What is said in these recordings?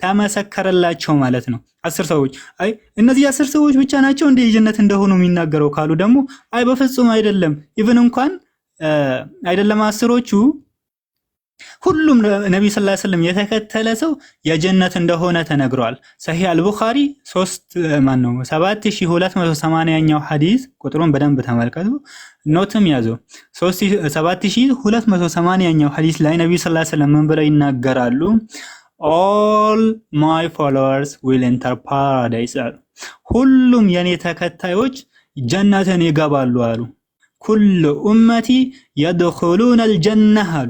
ተመሰከረላቸው ማለት ነው። 10 ሰዎች። አይ፣ እነዚህ 10 ሰዎች ብቻ ናቸው እንደ የጀነት እንደሆኑ የሚናገረው ካሉ ደግሞ አይ፣ በፍጹም አይደለም። Even እንኳን አይደለም 10ሮቹ፣ ሁሉም ነቢዩ ሰለላሁ ዐለይሂ ወሰለም የተከተለ ሰው የጀነት እንደሆነ ተነግሯል። ሰሂህ አልቡኻሪ 3 ማን ነው 7280ኛው ሐዲስ፣ ቁጥሩን በደንብ ተመልከቱ፣ note ም ያዙ። 7280ኛው ሐዲስ ላይ ነቢዩ ሰለላሁ ዐለይሂ ወሰለም ምን ብለው ይናገራሉ? "All my followers will enter paradise" አሉ። ሁሉም የኔ ተከታዮች ጀነትን ይገባሉ አሉ። كل أمتي يدخلون الجنة አሉ።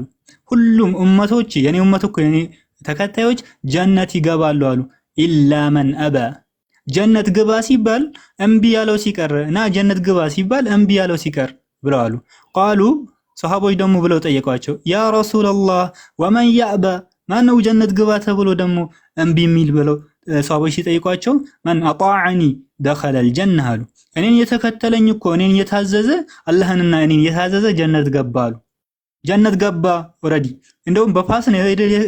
ሁሉም ኡመቶች፣ የኔ ኡመት እኮ፣ የኔ ተከታዮች ጀነት ይገባሉ አሉ። إلا من أبى፣ ጀነት ግባ ሲባል እምቢ ያለው ሲቀር እና ጀነት ግባ ሲባል እምቢ ያለው ሲቀር ብለው አሉ። قالوا፣ ሰሃቦች ደግሞ ብለው ጠየቋቸው፣ يا رسول الله ومن يأبى፣ ማነው ጀነት ግባ ተብሎ ደግሞ እምቢ የሚል ብለው ሰሃቦች ሲጠይቋቸው من أطاعني دخل الجنة አሉ። እኔን የተከተለኝ እኮ፣ እኔን የታዘዘ፣ አላህንና እኔን የታዘዘ ጀነት ገባ አሉ። ጀነት ገባ። Already እንደውም በ past ነው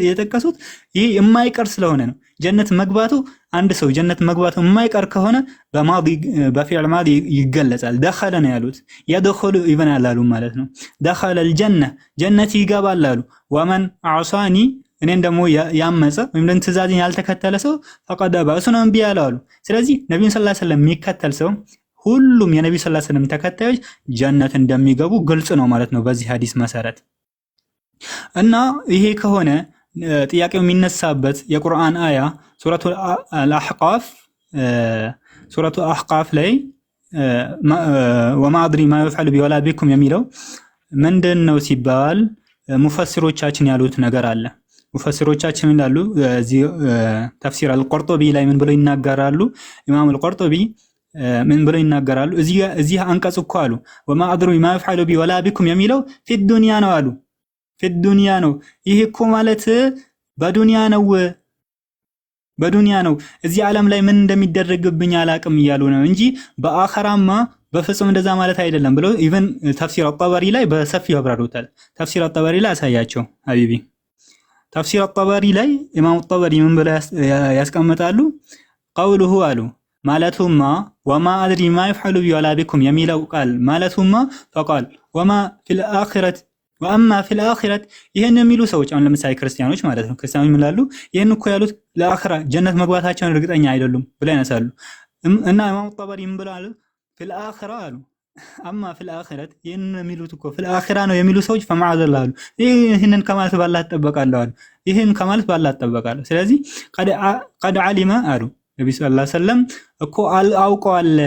የጠቀሱት። ይህ የማይቀር ስለሆነ ነው። ጀነት መግባቱ፣ አንድ ሰው ጀነት መግባቱ የማይቀር ከሆነ በማዲ፣ በ فعل ماضي ይገለጻል። دخل ነው ያሉት። يدخل even አላሉ ማለት ነው። دخل الجنة፣ ጀነት ይገባል አሉ። ومن عصاني፣ እኔን ደግሞ ያመፀ ወይም ደግሞ ትእዛዜን ያልተከተለ ሰው فقد أبى፣ እሱ ነው እምቢ ያለው አሉ። ስለዚህ ነቢዩን ሰለላሁ ዐለይሂ ወሰለም የሚከተል ሰው፣ ሁሉም የነቢዩ ሰለላሁ ዐለይሂ ወሰለም ተከታዮች ጀነት እንደሚገቡ ግልጽ ነው ማለት ነው በዚህ ሐዲስ መሰረት። እና ይሄ ከሆነ ጥያቄው የሚነሳበት የቁርአን አያ ሱረቱ አሕቃፍ ላይ وما أدري ما يفعل بي ولا بكم የሚለው ምንድን ነው ሲባል ሙፈሲሮቻችን ያሉት ነገር አለ። ሙፈሲሮቻችን ምን ይላሉ? እዚህ ተፍሲር አልቆርጦቢ ላይ ምን ብለው ይናገራሉ? ኢማም አልቆርጦቢ ምን ብለው ይናገራሉ? እዚህ አንቀጽ እኮ አሉ وما أدري ما يفعل بي ولا بكم የሚለው في الدنيا ነው አሉ። في الدنيا ነው። ይህ እኮ ማለት በዱንያ ነው፣ በዱንያ ነው። እዚህ ዓለም ላይ ምን እንደሚደረግብኝ አላቅም እያሉ ነው እንጂ በአኸራማ በፍጹም እንደዛ ማለት አይደለም ብለው even ተፍሲር አጠበሪ ላይ በሰፊው አብራሩታል። ተፍሲር አጠበሪ ላይ አሳያቸው ሀቢቢ። ተፍሲር አጠበሪ ላይ ኢማም አጠበሪ ምን ብለው ያስቀምጣሉ? قوله አሉ፣ ማለቱማ وما أدري ما يفعل بي ولا بكم የሚለው ቃል ማለቱማ فقال وما في الآخرة وأما في الآخرة። ይህን የሚሉ ሰዎች አሁን ለምሳሌ ክርስቲያኖች ማለት ነው። ክርስቲያኖች ምን ይላሉ? ይህን እኮ ያሉት ለአኺራ ጀነት መግባታቸውን እርግጠኛ አይደሉም ብለው ያነሳሉ። እና ኢማሙ ጠበሪ ምን ብለው አሉ? في الآخرة አሉ፣ أما في الآخرة፣ ይህን የሚሉት እኮ في الآخرة ነው የሚሉ ሰዎች فمعاذ الله አሉ። ይህንን ከማለት ባላህ እጠበቃለሁ አሉ። ይህን ከማለት ባላህ እጠበቃለሁ። ስለዚህ قد علم አሉ፣ ነቢ ሰለላሁ ዐለይሂ ወሰለም እኮ አውቀዋል፣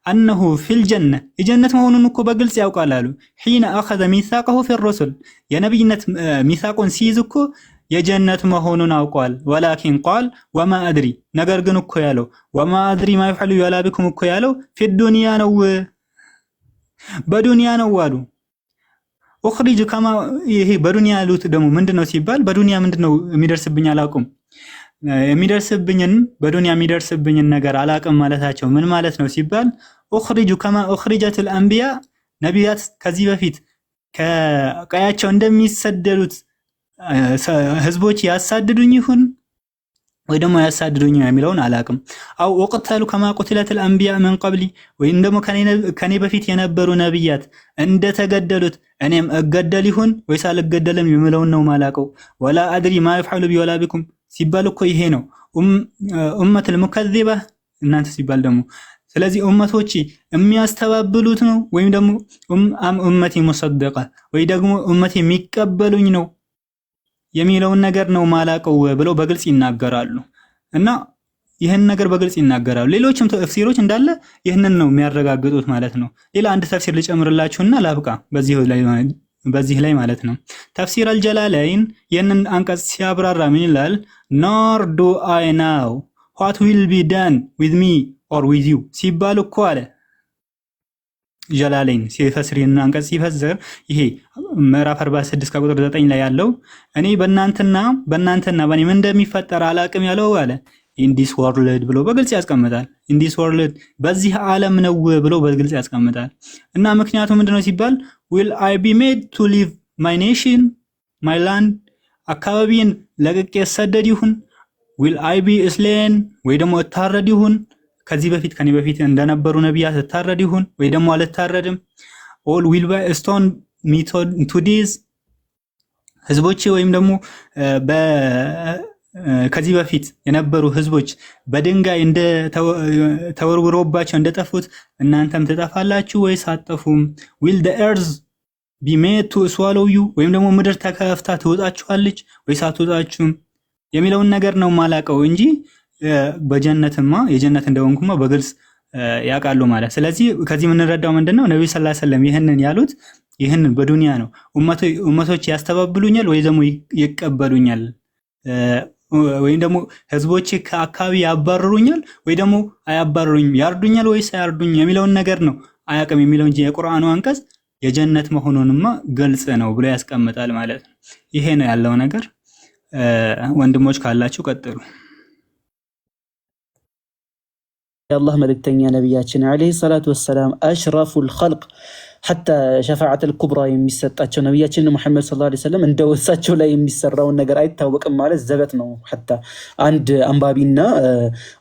أنه في الجنة፣ የጀነት መሆኑን እኮ በግልጽ ያውቃል አሉ። حين أخذ ميثاقه في الرسل፣ የነቢይነት ሚሳቁን ሲይዝ እኮ የጀነት መሆኑን አውቋል። ولكن قال وما أدري፣ ነገር ግን እኮ ያለው وما أدري ما يفعل بي ولا بكم እኮ ያለው في الدنيا ነው፣ በዱንያ ነው አሉ። أخرج كما፣ ይሄ በዱንያ ያሉት ደግሞ ምንድነው ሲባል በዱንያ ምንድነው የሚደርስብኝ አላውቅም፣ የሚደርስብኝን፣ በዱንያ የሚደርስብኝን ነገር አላቅም ማለታቸው ምን ማለት ነው ሲባል أخرج كما أخرجت الأنبياء፣ ነቢያት ከዚህ በፊት ከቀያቸው እንደሚሰደዱት ህዝቦች ያሳድዱኝ ይሁን ወይ ደግሞ ያሳድዱኝ የሚለውን አላቅም። أو أقتل كما قتلت الأنبياء من قبلي፣ ወይም ደግሞ ከኔ በፊት የነበሩ ነቢያት እንደተገደሉት እኔም እገደል ይሁን ወይስ አልገደልም የሚለውን ነው ማላቀው። ولا أدري ما يفعل بي ولا بكم ሲባል እኮ ይሄ ነው أمة المكذبة እናንተ ሲባል ደግሞ ስለዚህ ኡመቶች የሚያስተባብሉት ነው ወይም ደግሞ أم أمتي مصدقة ወይ ደግሞ ኡመቴ የሚቀበሉኝ ነው የሚለውን ነገር ነው ማላቀው ብለው በግልጽ ይናገራሉ። እና ይህን ነገር በግልጽ ይናገራሉ። ሌሎችም ተፍሲሮች እንዳለ ይህንን ነው የሚያረጋግጡት ማለት ነው። ሌላ አንድ ተፍሲር ልጨምርላችሁና ላብቃ በዚህ ላይ ማለት ነው። ተፍሲር አልጀላላይን ይህንን አንቀጽ ሲያብራራ ምን ይላል? "Nor do I know what will be done with me or with you" ሲባል እኮ አለ ጀላለይን ሲፈስር፣ ይህንን አንቀጽ ሲፈስር፣ ይሄ ምዕራፍ 46 ከቁጥር 9 ላይ ያለው እኔ በእናንተና በእኔ ምን እንደሚፈጠር አላቅም ያለው አለ in this world ብሎ በግልጽ ያስቀምጣል። In this world፣ በዚህ ዓለም ነው ብሎ በግልጽ ያስቀምጣል። እና ምክንያቱ ምንድነው ሲባል will I be made to leave my nation, my land፣ አካባቢን ለቅቄ እሰደድ ይሁን Will I be slain ወይ ደግሞ እታረድ ይሁን፣ ከዚህ በፊት ከኔ በፊት እንደነበሩ ነቢያት እታረድ ይሁን ወይ ደግሞ አልታረድም? Or will they stone me to death፣ ህዝቦቼ ወይም ደግሞ ከዚህ በፊት የነበሩ ህዝቦች በድንጋይ እንደ ተወርውሮባቸው እንደጠፉት እናንተም ትጠፋላችሁ ወይስ አትጠፉም? Will the earth be made to swallow you፣ ወይም ደግሞ ምድር ተከፍታ ትውጣችኋለች ወይስ አትውጣችሁም የሚለውን ነገር ነው ማላቀው እንጂ በጀነትማ የጀነት እንደሆንኩማ በግልጽ ያውቃሉ ማለት። ስለዚህ ከዚህ የምንረዳው ምንድነው? ነቢዩ ሰለላሁ ዐለይሂ ወሰለም ይህንን ያሉት ይህንን በዱንያ ነው። ኡመቶች ያስተባብሉኛል ወይ ደግሞ ይቀበሉኛል፣ ወይም ደግሞ ህዝቦች ከአካባቢ ያባርሩኛል ወይ ደግሞ አያባርሩኝም፣ ያርዱኛል ወይስ አያርዱኝ የሚለውን ነገር ነው አያውቅም የሚለው እንጂ የቁርአኑ አንቀጽ የጀነት መሆኑንማ ግልጽ ነው ብሎ ያስቀምጣል ማለት ነው። ይሄ ነው ያለው ነገር። ወንድሞች ካላችሁ ቀጥሉ። የአላህ መልእክተኛ ነቢያችን ዓለይሂ ሰላቱ ወሰላም አሽረፉል ኸልቅ፣ ሐታ ሸፋዓተል ኩብራ የሚሰጣቸው ነቢያችን ሙሐመድ ሰለላሁ ዐለይሂ ወሰለም እንደው እሳቸው ላይ የሚሰራውን ነገር አይታወቅም ማለት ዘበት ነው። ሐታ አንድ አንባቢና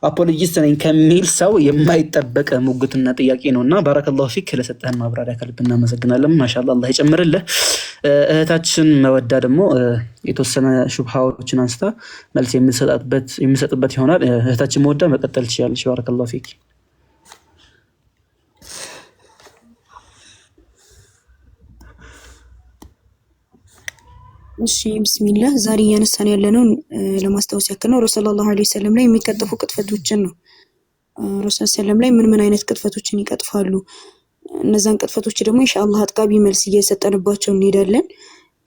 apologist ነኝ ከሚል ሰው የማይጠበቅ ሙግትና ጥያቄ ነው። እና ባረከላሁ ፊክ፣ ለሰጠህን ማብራሪያ ከልብ እናመሰግናለን። ማሻአላህ፣ አላህ ይጨምርልህ። እህታችን መወዳ ደግሞ የተወሰነ ሹብሃዎችን አንስታ መልስ የምሰጥበት ይሆናል። እህታችን መወዳ መቀጠል ትችላለች። ባረከላሁ ፊክ። እሺ ቢስሚላህ፣ ዛሬ እያነሳን ያለነው ለማስታወስ ያክል ነው፣ ረሱል ሰለላሁ ዐለይሂ ወሰለም ላይ የሚቀጠፉ ቅጥፈቶችን ነው። ረሱል ሰለም ላይ ምን ምን አይነት ቅጥፈቶችን ይቀጥፋሉ? እነዛን ቅጥፈቶች ደግሞ ኢንሻአላህ አጥጋቢ መልስ እየሰጠንባቸው እንሄዳለን።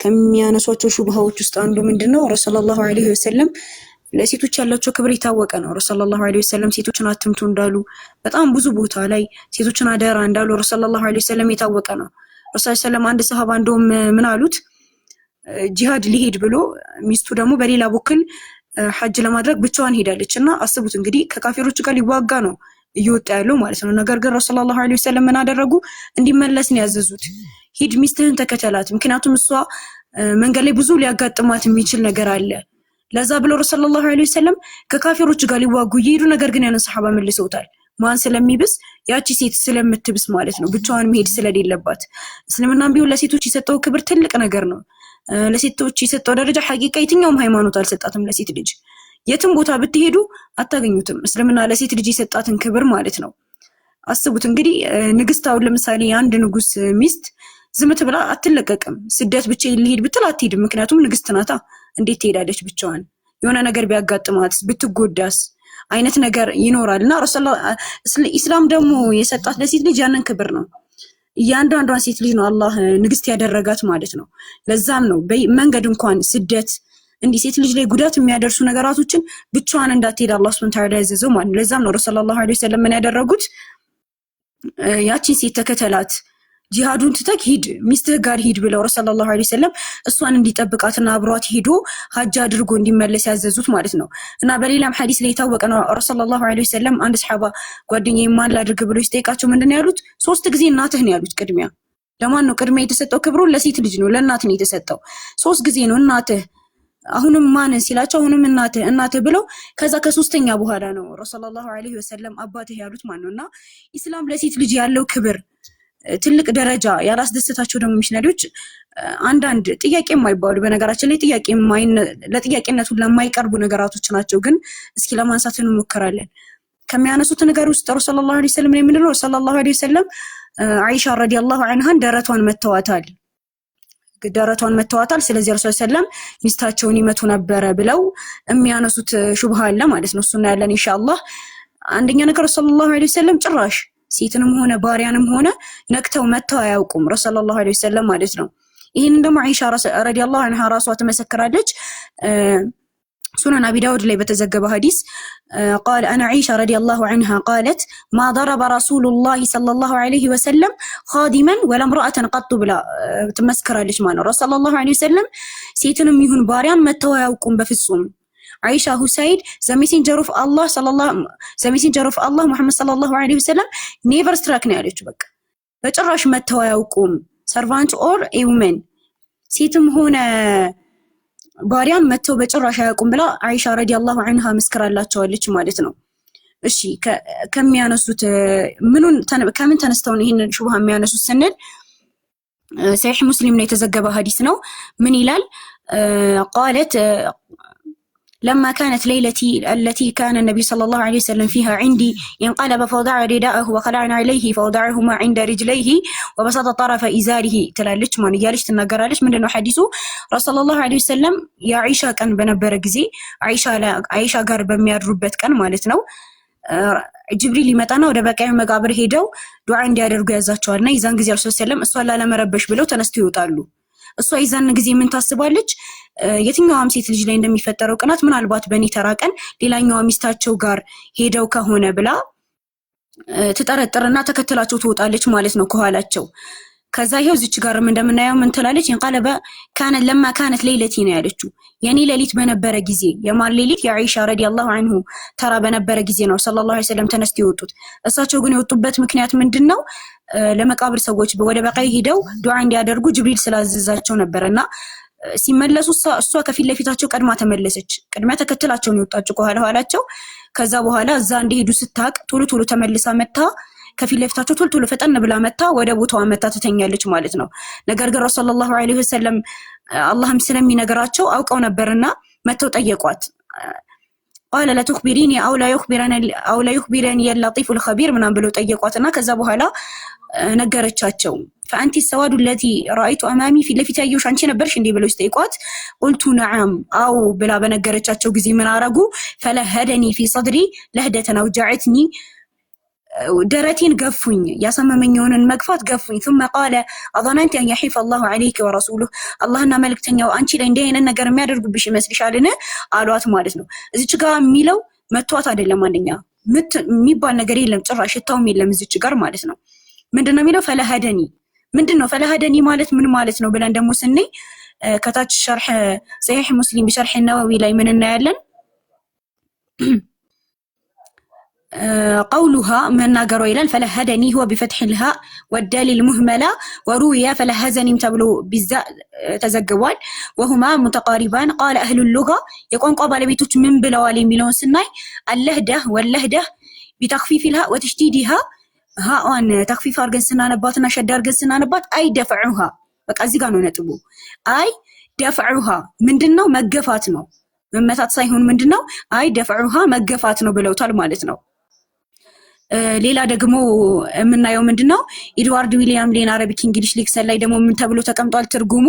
ከሚያነሷቸው ሹብሃዎች ውስጥ አንዱ ምንድነው? ረሱል ሰለላሁ ዐለይሂ ወሰለም ለሴቶች ያላቸው ክብር የታወቀ ነው። ረሱል ሰለላሁ ዐለይሂ ወሰለም ሴቶችን አትምቱ እንዳሉ፣ በጣም ብዙ ቦታ ላይ ሴቶችን አደራ እንዳሉ ረሱል ሰለላሁ ዐለይሂ ወሰለም የታወቀ ነው። ረሱል ሰለም አንድ ሰሃባ እንደውም ምን አሉት? ጂሃድ ሊሄድ ብሎ ሚስቱ ደግሞ በሌላ በኩል ሐጅ ለማድረግ ብቻዋን ሄዳለች። እና አስቡት እንግዲህ ከካፊሮች ጋር ሊዋጋ ነው እየወጣ ያለው ማለት ነው። ነገር ግን ረሱል ሰለላሁ ዐለይሂ ወሰለም ምን አደረጉ? እንዲመለስ ነው ያዘዙት። ሂድ ሚስትህን ተከተላት፣ ምክንያቱም እሷ መንገድ ላይ ብዙ ሊያጋጥማት የሚችል ነገር አለ። ለዛ ብለው ረሱል ሰለላሁ ዐለይሂ ወሰለም ከካፊሮች ጋር ሊዋጉ እየሄዱ ነገር ግን ያንን ሰሐባ መልሰውታል። ማን ስለሚብስ? ያቺ ሴት ስለምትብስ ማለት ነው፣ ብቻዋን መሄድ ስለሌለባት። እስልምናም ቢሆን ለሴቶች የሰጠው ክብር ትልቅ ነገር ነው። ለሴቶች የሰጠው ደረጃ ሐቂቃ የትኛውም ሃይማኖት አልሰጣትም ለሴት ልጅ። የትም ቦታ ብትሄዱ አታገኙትም። እስልምና ለሴት ልጅ የሰጣትን ክብር ማለት ነው። አስቡት እንግዲህ ንግስት፣ አሁን ለምሳሌ የአንድ ንጉስ ሚስት ዝም ብላ አትለቀቅም። ስደት ብቻዬን ልሄድ ብትል አትሄድም። ምክንያቱም ንግስት ናታ። እንዴት ትሄዳለች ብቻዋን? የሆነ ነገር ቢያጋጥማት ብትጎዳስ አይነት ነገር ይኖራል። እና ኢስላም ደግሞ የሰጣት ለሴት ልጅ ያንን ክብር ነው። እያንዳንዷን ሴት ልጅ ነው አላህ ንግስት ያደረጋት ማለት ነው። ለዛም ነው መንገድ እንኳን ስደት እንዲህ ሴት ልጅ ላይ ጉዳት የሚያደርሱ ነገራቶችን ብቻዋን እንዳትሄድ አላህ ሱብሓነሁ ወተዓላ ያዘዘው ማለት ነው። ለዛም ነው ረሱል ሰለላሁ ዐለይሂ ወሰለም ምን ያደረጉት? ያቺን ሴት ተከተላት፣ ጂሃዱን ትተክ ሂድ፣ ሚስትህ ጋር ሂድ ብለው ረሱል ሰለላሁ ዐለይሂ ወሰለም እሷን እንዲጠብቃትና አብሯት ሂዶ ሀጅ አድርጎ እንዲመለስ ያዘዙት ማለት ነው። እና በሌላም ሐዲስ ላይ የታወቀ ነው። ረሱል ሰለላሁ ዐለይሂ ወሰለም አንድ ሰሐባ ጓደኛዬ ማን ላድርግ ብሎ ሲጠይቃቸው ምንድን ነው ያሉት? ሶስት ጊዜ እናትህ ነው ያሉት። ቅድሚያ ለማን ነው ቅድሚያ የተሰጠው? ክብሩ ለሴት ልጅ ነው፣ ለእናት ነው የተሰጠው። ሶስት ጊዜ ነው እናትህ፣ አሁንም ማን ሲላቸው አሁንም እናትህ እናትህ ብለው ከዛ ከሶስተኛ በኋላ ነው ረሱል ሰለላሁ ዐለይሂ ወሰለም አባትህ ያሉት ማለት ነው። እና ኢስላም ለሴት ልጅ ያለው ክብር ትልቅ ደረጃ ያላስደሰታቸው ደግሞ ሚሽነሪዎች አንዳንድ ጥያቄ የማይባሉ፣ በነገራችን ላይ ጥያቄ ለጥያቄነቱ ለማይቀርቡ ነገራቶች ናቸው። ግን እስኪ ለማንሳት እንሞክራለን። ከሚያነሱት ነገር ውስጥ ረሱል ሰለላሁ ዐለይሂ ወሰለም ላይ ምንድነው? ረሱል ሰለላሁ ዐለይሂ ወሰለም አይሻ ረዲየላሁ ዐንሃን ደረቷን መተዋታል ደረቷን መተዋታል። ስለዚህ ረሱል ሰለም ሚስታቸውን ይመቱ ነበረ ብለው የሚያነሱት ሹብሃ አለ ማለት ነው። እሱና ያለን ኢንሻአላህ። አንደኛ ነገር ረሱል ሰለላሁ ዐለይሂ ወሰለም ጭራሽ ሴትንም ሆነ ባሪያንም ሆነ ነክተው መተው አያውቁም ረሱል ሰለላሁ ዐለይሂ ወሰለም ማለት ነው። ይህንን ደግሞ አይሻ ረዲየላሁ ዐንሃ ራሷ ትመሰክራለች። ሱነን አቢ ዳውድ ላይ በተዘገበ ሐዲስ قال أنا عائشة رضي الله عنها قالت ما ضرب رسول الله صلى الله عليه وسلم خادما ولا امرأة قط ብላ ትመስክራለች ማለት ነው። ረሱል ሰለላሁ ዐለይሂ ወሰለም ሴትንም ይሁን ባሪያን መተው አያውቁም በፍጹም። አይሻ who said the messenger of Allah ሙሐመድ ሰለላሁ ዐለይሂ ወሰለም never struck ነው ያለችው። በቃ በጭራሽ መተው አያውቁም። Servant or a woman፣ ሴትም ሆነ ባሪያን መተው በጭራሽ አያውቁም ብላ አይሻ ረዲየላሁ ዐንሃ መስክራላቸዋለች ማለት ነው። እሺ፣ ከሚያነሱት ምኑን ከምን ተነስተው ነው ይህንን ሹብሃ የሚያነሱት ስንል ሰሒሕ ሙስሊም ነው የተዘገበ ሀዲስ ነው። ምን ይላል? قالت لما كانت ليلتي التي كان النبي صلى الله عليه وسلم فيها عندي انقلب فوضع رداءه وخلع نعليه فوضعهما عند رجليه وبسط طرف إزاره ትላለች ማን እያለች ትናገራለች። ምንድነው ሐዲሱ? ረሱል ሰለላሁ ዐለይሂ ወሰለም የዓይሻ ቀን በነበረ ጊዜ አይሻ ጋር በሚያድሩበት ቀን ማለት ነው፣ ጅብሪል ይመጣና ወደ በቂዕ መቃብር ሄደው ዱዓ እንዲያደርጉ ያዛቸዋል። እና የዛን ጊዜ ረሱል ሰለም እሷን ላለመረበሽ ብለው ተነስተው ይወጣሉ። እሷ የዛን ጊዜ ምን ታስባለች? የትኛዋም ሴት ልጅ ላይ እንደሚፈጠረው ቅናት ምናልባት በእኔ ተራ ቀን ሌላኛዋ ሚስታቸው ጋር ሄደው ከሆነ ብላ ትጠረጥርና ተከትላቸው ትወጣለች ማለት ነው ከኋላቸው። ከዛ ይሄው እዚች ጋርም እንደምናየው ምን ትላለች? انقلب كان لما كانت ليلتي ነው ያለችው። የኔ ሌሊት በነበረ ጊዜ። የማን ሌሊት? የዓይሻ ረዲየላሁ ዐንሁ ተራ በነበረ ጊዜ ነው ሰለላሁ ዐለይሂ ወሰለም ተነስተው የወጡት። እሳቸው ግን የወጡበት ምክንያት ምንድን ነው? ለመቃብር ሰዎች ወደ በቂዕ ሄደው ዱዓ እንዲያደርጉ ጅብሪል ስላዘዛቸው ነበር። እና ሲመለሱ እሷ ከፊት ለፊታቸው ቀድማ ተመለሰች። ቅድሚያ ተከትላቸው ነው የወጣችው ከኋላ ኋላቸው። ከዛ በኋላ እዛ እንደሄዱ ስታቅ ቶሎ ቶሎ ተመልሳ መታ ከፊት ለፊታቸው ቶሎ ቶሎ ፈጠን ብላ መታ ወደ ቦታዋ መታ ትተኛለች ማለት ነው። ነገር ግን ረሱል ሰለላሁ ዐለይሂ ወሰለም አላህም ስለሚነግራቸው አውቀው ነበርና መተው ጠየቋት። قال لا تخبريني أو لا يخبرني اللطيف الخبير ምናምን ብለው ጠየቋትና ከዛ በኋላ ነገረቻቸው። فأنت السواد التي رأيت أمامي፣ ፊት ለፊት ያየሁሽ አንቺ ነበርሽ እንዲህ ብለው ሲጠይቋት قلت نعم፣ አው ብላ በነገረቻቸው ጊዜ ምን አረጉ? فلهدني في صدري لهدة أوجعتني፣ ደረቴን ገፉኝ፣ ያሳመመኝ የሆነን መግፋት ገፉኝ። ثم قال أظننت أن يحيف الله عليك ورسوله፣ አላህና መልእክተኛው አንቺ ላይ እንዲህ አይነት ነገር የሚያደርጉብሽ ይመስልሻልን? አሏት ማለት ነው። እዚች ጋር የሚለው መቷት አይደለም። አንደኛ ምት የሚባል ነገር የለም፣ ጭራሽ ሽታውም የለም እዚች ጋር ማለት ነው። ምንድን ነው የሚለው? فلهدني ምንድን ነው? فلهدني ማለት ምን ማለት ነው ብለን ደግሞ ስናይ ከታች ሸርሕ ሰሒሕ ሙስሊም ሸርሕ ነወዊ ላይ ምን እናያለን? قولها መናገሯ ይላል። فلهدني هو بفتح الهاء والدال المهملة وروي فلهزني ም ተብሎ ቢዛ ተዘግቧል። وهما متقاربان። قال أهل اللغة፣ የቋንቋ ባለቤቶች ምን ብለዋል የሚለውን ስናይ اللهدة واللهدة بتخفيف الهاء وتشديدها፣ ሃዋን ተክፊፍ አድርገን ስናነባትና ሸዳ አድርገን ስናነባት أي دفعها። በቃ እዚህ ጋር ነው ነጥቡ። أي دفعها ምንድን ነው? መገፋት ነው፣ መመታት ሳይሆን ምንድን ነው? أي دفعها መገፋት ነው ብለውታል ማለት ነው። ሌላ ደግሞ የምናየው ምንድን ነው? ኤድዋርድ ዊሊያም ሌን Arabic English Lexicon ላይ ደግሞ ምን ተብሎ ተቀምጧል? ትርጉሙ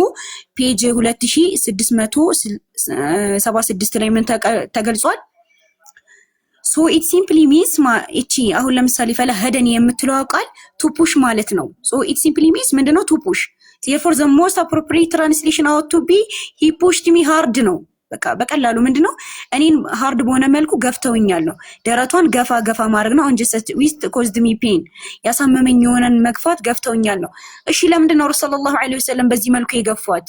page 2676 ላይ ምን ተገልጿል? So it simply means፣ እቺ አሁን ለምሳሌ فلهدني የምትለው ቃል to push ማለት ነው። So it simply means ምንድነው? To push። Therefore the most appropriate translation ought to be he pushed me hard ነው። በቃ በቀላሉ ምንድነው? እኔን hard በሆነ መልኩ ገፍተውኛል ነው። ደረቷን ገፋ ገፋ ማድረግ ነው። On chest which caused me pain፣ ያሳመመኝ የሆነን መግፋት ገፍተውኛል ነው። እሺ፣ ለምንድን ነው ረሱል ሰለላሁ ዐለይሂ ወሰለም በዚህ መልኩ የገፏት?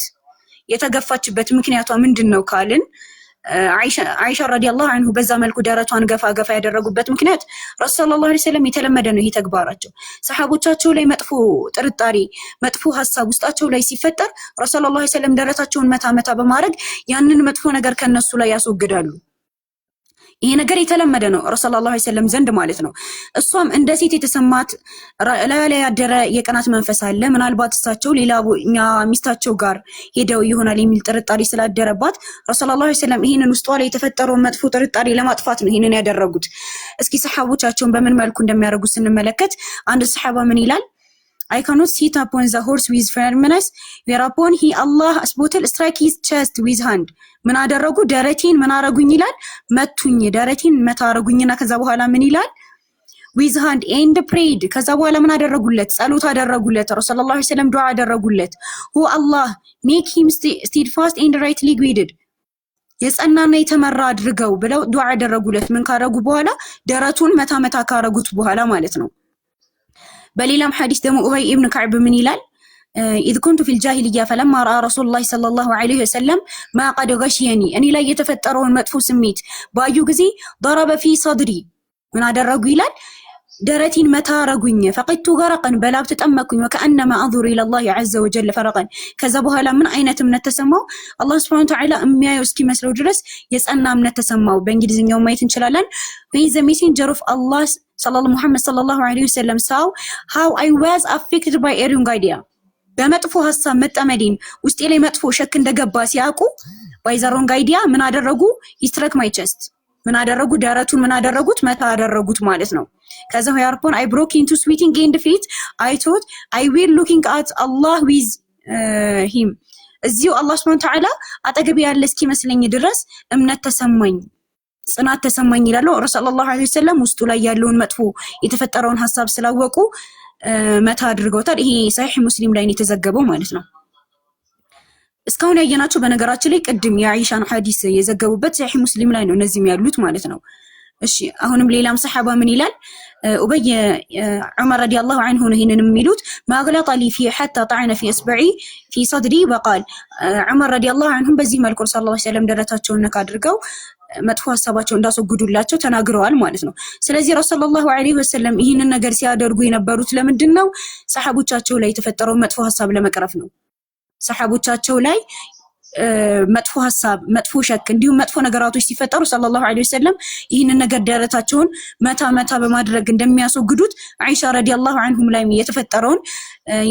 የተገፋችበት ምክንያቷ ምንድን ነው ካልን አይሻ ረዲየላሁ አንሁ በዛ መልኩ ደረቷን ገፋ ገፋ ያደረጉበት ምክንያት ረሱል ሰለላሁ ዐለይሂ ወሰለም የተለመደ ነው ይሄ ተግባራቸው። ሰሐቦቻቸው ላይ መጥፎ ጥርጣሬ፣ መጥፎ ሀሳብ ውስጣቸው ላይ ሲፈጠር ረሱል ሰለላሁ ዐለይሂ ወሰለም ደረታቸውን መታ መታ በማድረግ ያንን መጥፎ ነገር ከነሱ ላይ ያስወግዳሉ። ይሄ ነገር የተለመደ ነው ረሱል ሰለላሁ ዐለይሂ ወሰለም ዘንድ ማለት ነው። እሷም እንደ ሴት የተሰማት ላዩ ላይ ያደረ የቅናት መንፈስ አለ። ምናልባት እሳቸው ሌላ እኛ ሚስታቸው ጋር ሄደው ይሆናል የሚል ጥርጣሬ ስላደረባት ረሱል ሰለላሁ ዐለይሂ ወሰለም ይህንን ውስጧ ላይ የተፈጠረውን መጥፎ ጥርጣሬ ለማጥፋት ነው ይህንን ያደረጉት። እስኪ ሰሓቦቻቸውን በምን መልኩ እንደሚያደርጉ ስንመለከት አንድ ሰሓባ ምን ይላል? አይ ካኖት ሲት አፖን ዘ ሆርስ ዊዝ ፈርምነስ። ዌራፖን ሂ አላህ ስቦትል strike his chest with hand። ምን አደረጉ? ደረቴን ምን አረጉኝ ይላል፣ መቱኝ። ደረቴን መታ አረጉኝና ከዛ በኋላ ምን ይላል? With hand and prayed። ከዛ በኋላ ምን አደረጉለት? ጸሎት አደረጉለት። ረሱል ሰለላሁ ዐለይሂ ወሰለም ዱዓ አደረጉለት። Oh Allah, make him steadfast and rightly guided፣ የጸናና የተመራ አድርገው ብለው ዱዓ አደረጉለት። ምን ካረጉ በኋላ? ደረቱን መታ መታ ካረጉት በኋላ ማለት ነው። በሌላም ሐዲስ ደግሞ ኡበይ ኢብን ከዕብ ምን ይላል? إذ كنت في الجاهلية فلما رأى رسول الله صلى الله عليه وسلم ما قد غشيني፣ እኔ ላይ የተፈጠረውን መጥፎ ስሜት ባዩ ጊዜ ضرب في صدري፣ ምን አደረጉ ይላል? ደረቴን መታ አረጉኝ። فقدت غرقا በላብ ተጠመኩኝ። وكأنما أنظر إلى الله عز وجل فرقا። ከዛ በኋላ ምን አይነት እምነት ተሰማው? አላህ سبحانه وتعالى የሚያየው እስኪመስለው ድረስ የጸና እምነት ተሰማው። በእንግሊዝኛው ማየት እንችላለን። When the messenger of Allah ሙሐመድ صلى الله عليه وسلم saw how I was affected by a wrong idea፣ በመጥፎ ሀሳብ መጠመዴን፣ ውስጤ ላይ መጥፎ شك እንደገባ ሲያውቁ፣ by the wrong idea ምን አደረጉ? He struck my chest። ምን አደረጉ? ደረቱን ምን አደረጉት? መታ አደረጉት ማለት ነው። ከዛ whereupon I broke into sweating and felt I thought I were looking at Allah with him። እዚሁ አላህ سبحانه وتعالى አጠገቤ ያለ እስኪመስለኝ ድረስ እምነት ተሰማኝ፣ ጽናት ተሰማኝ ይላሉ። ረሱል صلى الله عليه وسلم ውስጡ ላይ ያለውን መጥፎ የተፈጠረውን ሀሳብ ስላወቁ መታ አድርገውታል። ይሄ ሰሒህ ሙስሊም ላይ ነው የተዘገበው ማለት ነው። እስካሁን ያየናቸው በነገራችን ላይ ቅድም የአይሻን ሐዲስ የዘገቡበት ሰሒህ ሙስሊም ላይ ነው እነዚህም ያሉት ማለት ነው። እሺ፣ አሁንም ሌላም ሰሐባ ምን ይላል? ኡበይ ዑመር رضي الله عنه ነው ይሄንን የሚሉት። ما أغلط لي في حتى طعن في إصبعي في صدري وقال። ዑመር رضي الله عنهم በዚህ መልኩ صلى الله عليه وسلم ደረታቸውን ነካ አድርገው መጥፎ ሀሳባቸው እንዳስወግዱላቸው ተናግረዋል ማለት ነው። ስለዚህ ረሱል صلى الله عليه وسلم ይህንን ነገር ሲያደርጉ የነበሩት ለምንድን ነው? ሰሐቦቻቸው ላይ የተፈጠረውን መጥፎ ሀሳብ ለመቅረፍ ነው። ሰሐቦቻቸው ላይ መጥፎ ሀሳብ፣ መጥፎ شك እንዲሁም መጥፎ ነገራቶች ሲፈጠሩ صلى الله عليه وسلم ይህንን ነገር ደረታቸውን መታ መታ በማድረግ እንደሚያስወግዱት፣ አይሻ رضي الله عنهم ላይ የተፈጠረውን፣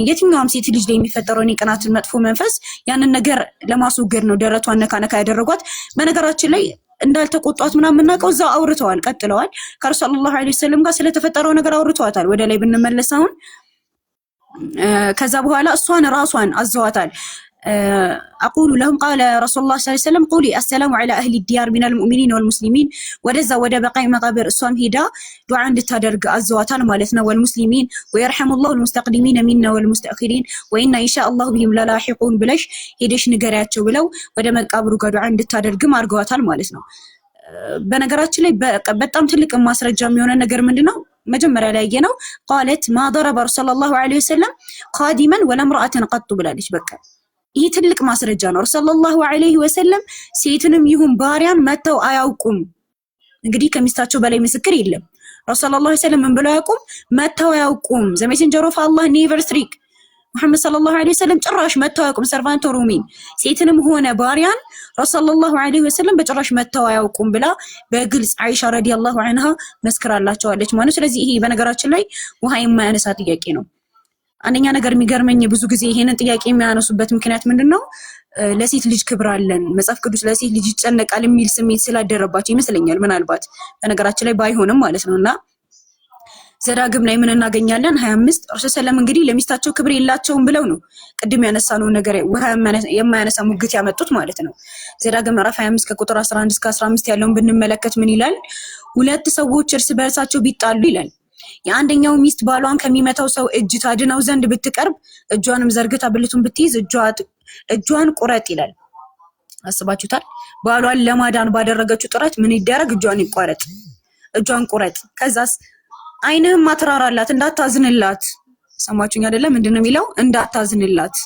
የትኛውም ሴት ልጅ ላይ የሚፈጠረውን የቅናትን መጥፎ መንፈስ ያንን ነገር ለማስወገድ ነው ደረቷን ነካ ነካ ያደረጓት። በነገራችን ላይ እንዳልተቆጧት ምናምን የምናውቀው እዛው አውርተዋል፣ ቀጥለዋል። ከረሱል صلى الله عليه وسلم ጋር ስለተፈጠረው ነገር አውርተዋታል። ወደ ላይ ብንመለስ አሁን ከዛ በኋላ እሷን ራሷን አዘዋታል። أقول لهم قال رسول الله صلى الله عليه وسلم قولي السلام على أهل الديار من المؤمنين والمسلمين። ወደዛ ወደ በቂዕ መቃብር እሷም ሄዳ ዱዓ እንድታደርግ አዘዋታል ማለት ነው። والمسلمين ويرحم الله المستقدمين منا والمستأخرين وإنا إن شاء الله بهم للاحقون ብለሽ ሄደሽ ንገሪያቸው ብለው ወደ መቃብሩ ጋር ዱዓ እንድታደርግም አድርገዋታል ማለት ነው። በነገራችን ላይ በጣም ትልቅ ማስረጃ የሚሆነ ነገር ምንድነው? መጀመሪያ ላይ ያየነው قالت ما ضرب صلى الله عليه وسلم خادما ولا امرأة قط ብላለች። በቃ ይህ ትልቅ ማስረጃ ነው። ረሱል صلى الله عليه وسلم ሴትንም ይሁን ባሪያን መተው አያውቁም። እንግዲህ ከሚስታቸው በላይ ምስክር የለም። ረሱል صلى الله عليه وسلم ምን ብለው አያውቁም? መተው አያውቁም። The messenger of Allah never struck፣ ሙሐመድ صلى الله عليه وسلم ጭራሽ መተው አያውቁም። Servant or woman፣ ሴትንም ሆነ ባሪያን ረሱል صلى الله عليه وسلم በጭራሽ መተው አያውቁም ብላ በግልጽ አይሻ رضي الله عنها መስክራላቸዋለች ማለት ነው። ስለዚህ ይሄ በነገራችን ላይ ውሃ የማያነሳ ጥያቄ ነው። አንደኛ ነገር የሚገርመኝ ብዙ ጊዜ ይሄንን ጥያቄ የሚያነሱበት ምክንያት ምንድን ነው? ለሴት ልጅ ክብር አለን፣ መጽሐፍ ቅዱስ ለሴት ልጅ ይጨነቃል የሚል ስሜት ስላደረባቸው ይመስለኛል። ምናልባት በነገራችን ላይ ባይሆንም ማለት ነው። እና ዘዳግም ላይ ምን እናገኛለን? 25። ረሱል ሰለም እንግዲህ ለሚስታቸው ክብር የላቸውም ብለው ነው ቅድም ያነሳነውን ነገር ውሃ የማያነሳ ሙግት ያመጡት ማለት ነው። ዘዳግም ምዕራፍ 25 ከቁጥር 11 እስከ 15 ያለውን ብንመለከት ምን ይላል? ሁለት ሰዎች እርስ በእርሳቸው ቢጣሉ ይላል፣ የአንደኛው ሚስት ባሏን ከሚመታው ሰው እጅ ታድነው ዘንድ ብትቀርብ፣ እጇንም ዘርግታ ብልቱን ብትይዝ እጇን ቁረጥ ይላል። አስባችሁታል? ባሏን ለማዳን ባደረገችው ጥረት ምን ይደረግ? እጇን ይቆረጥ፣ እጇን ቁረጥ። ከዛስ አይንህም አትራራላት፣ እንዳታዝንላት። ሰማችሁኝ አይደለም? ምንድን ነው የሚለው? እንዳታዝንላት።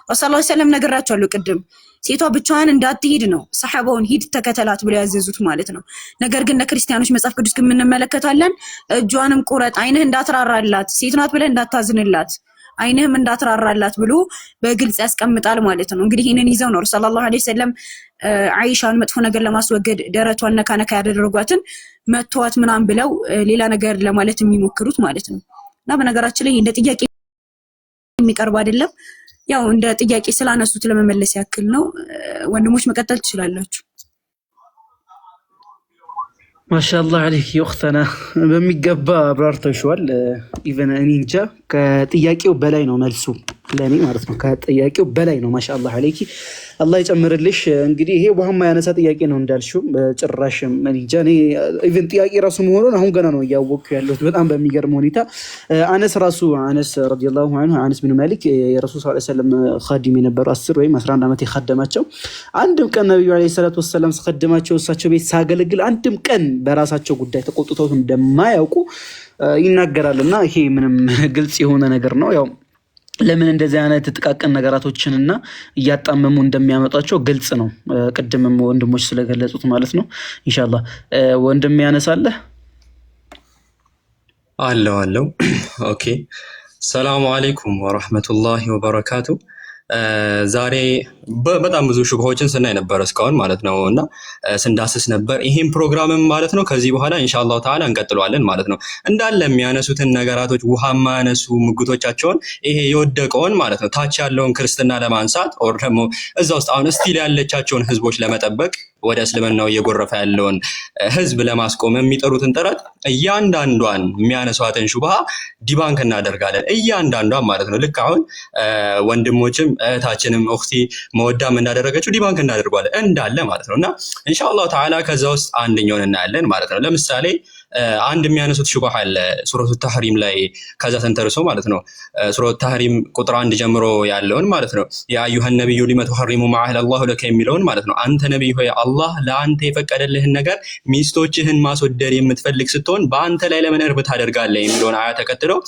ረሱል ሰለም ነግራቸዋለሁ ቅድም ሴቷ ብቻዋን እንዳትሄድ ነው ሰሐባውን ሂድ ተከተላት ብለው ያዘዙት ማለት ነው። ነገር ግን ለክርስቲያኖች መጽሐፍ ቅዱስ ግን የምንመለከታለን፣ እጇንም ቁረጥ፣ አይንህ እንዳትራራላት፣ ሴት ናት ብለህ እንዳታዝንላት፣ አይንህም እንዳትራራላት ብሎ በግልጽ ያስቀምጣል ማለት ነው። እንግዲህ ይህንን ይዘው ነው ረሱል صلى الله عليه وسلم አይሻን መጥፎ ነገር ለማስወገድ ደረቷን ነካ ነካ ያደረጓትን መተዋት ምናምን ብለው ሌላ ነገር ለማለት የሚሞክሩት ማለት ነው። እና በነገራችን ላይ እንደ ጥያቄ የሚቀርብ አይደለም። ያው እንደ ጥያቄ ስላነሱት ለመመለስ ያክል ነው። ወንድሞች መቀጠል ትችላላችሁ። ما شاء الله عليك أختنا፣ በሚገባ አብራርተሽዋል። Even እኔ እንጃ ከጥያቄው በላይ ነው መልሱ ለእኔ ማለት ነው። ከጥያቄው በላይ ነው። ما شاء الله عليك፣ አላህ ይጨምርልሽ። እንግዲህ ይሄ ውሃ የማያነሳ ጥያቄ ነው እንዳልሽው፣ ጭራሽም እኔ እንጃ፣ እኔ even ጥያቄ ራሱ መሆኑን አሁን ገና ነው እያወቅኩ ያለሁት በጣም በሚገርም ሁኔታ። አነስ ራሱ፣ አነስ رضي الله عنه፣ አነስ ብን ማሊክ የረሱል صلى الله عليه وسلم خادم የነበሩ፣ 10 ወይም 11 ዓመት የኻደማቸው፣ አንድም ቀን ነቢዩ عليه الصلاة والسلام ስኸድማቸው፣ እሳቸው ቤት ሳገለግል አንድም ቀን በራሳቸው ጉዳይ ተቆጥተውት እንደማያውቁ ይናገራል። እና ይሄ ምንም ግልጽ የሆነ ነገር ነው። ያው ለምን እንደዚህ አይነት ጥቃቅን ነገራቶችንና እያጣመሙ እንደሚያመጧቸው ግልጽ ነው። ቅድምም ወንድሞች ስለገለጹት ማለት ነው። إن شاء الله ወንድም ያነሳለህ። አለው አለው። Okay፣ ሰላሙ አለይኩም ወራህመቱላሂ ወበረካቱ። ዛሬ በጣም ብዙ ሹብሆችን ስናይ ነበር እስካሁን ማለት ነው፣ እና ስንዳስስ ነበር። ይሄን ፕሮግራምም ማለት ነው ከዚህ በኋላ ኢንሻአላሁ ተዓላ እንቀጥለዋለን ማለት ነው። እንዳለ የሚያነሱትን ነገራቶች፣ ውሃ የማያነሱ ሙግቶቻቸውን፣ ይሄ የወደቀውን ማለት ነው፣ ታች ያለውን ክርስትና ለማንሳት or ደግሞ እዛ ውስጥ አሁን still ያለቻቸውን ህዝቦች ለመጠበቅ፣ ወደ እስልምናው እየጎረፈ ያለውን ህዝብ ለማስቆም የሚጠሩትን ጥረት እያንዳንዷን የሚያነሷትን ሹብሃ debunk እናደርጋለን። እያንዳንዷን ማለት ነው። ልክ አሁን ወንድሞችም እህታችንም ኡኽቲ መወዳም እንዳደረገችው debunk እናደርገዋለን እንዳለ ማለት ነው። እና ኢንሻአላሁ ተዓላ ከዛ ውስጥ አንደኛውን እናያለን ማለት ነው። ለምሳሌ አንድ የሚያነሱት ሹብሃ አለ፣ ሱረቱ ተህሪም ላይ ከዛ ተንተርሶ ማለት ነው። ሱረቱ ተህሪም ቁጥር 1 ጀምሮ ያለውን ማለት ነው። ያ አዩሀ ነቢዩ ሊመ ቱሐሪሙ ማ አህለ አላሁ ለከ የሚለውን ማለት ነው። አንተ ነቢይ ሆይ፣ አላህ ለአንተ የፈቀደልህን ነገር ሚስቶችህን ማስወደድ የምትፈልግ ስትሆን በአንተ ላይ ለምን እርም ታደርጋለህ የሚለውን አያ ተከትለው